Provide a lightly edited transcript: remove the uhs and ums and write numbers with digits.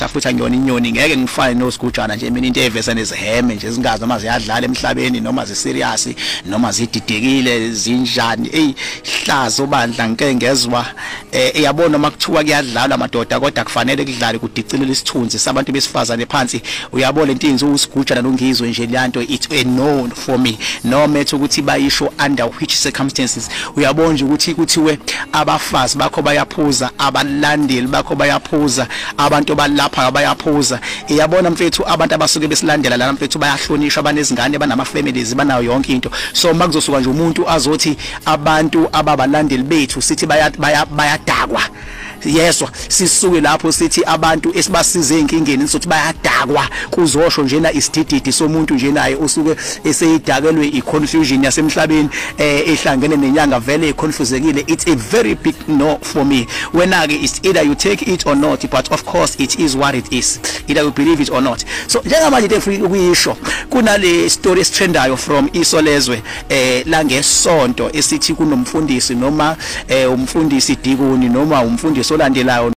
Futhi angiyona inyoni, ngeke ngifane nosigujana nje mina, into evesa neziheme nje zingazi noma ziyadlala emhlabeni noma ziserious noma zididekile zinjani. Ey, hlazo bandla, ngike ngezwa eyabona noma kuthiwa kuyadlalwa madoda, kodwa kufanele kudlale kudicilele isithunzi sabantu besifazane phansi. Uyabona lento inzu usigujana nongizwe nje lanto, it's a no for me, no matter ukuthi bayisho under which circumstances. Uyabona nje ukuthi kuthiwe abafazi bakho bayaphuza, abalandeli bakho bayaphuza, abantu balapha bayaphuza. Iyabona mfethu, abantu abasuke besilandela lana mfethu bayahlonishwa, banezingane, banama families, banayo yonke into. So makuzosuka nje umuntu azothi abantu ababalandeli bethu sithi bayadakwa, yeswa sisuke lapho sithi abantu esibasize enkingeni sizothi bayadakwa, kuzosho njena isidididi somuntu nje naye usuke eseyidakelwe iconfusion yasemhlabeni ehlangene nenyanga, vele iconfusekile. It's a very big no for me. Wena ke, it's either you take it or not, but of course it is what it is, either you believe it or not. So njengamanje into engifuna ukuyisho, kunale story esitrendayo from Isolezwe langesonto esithi kunomfundisi noma umfundisi dikoni noma umfundisi olandelayo.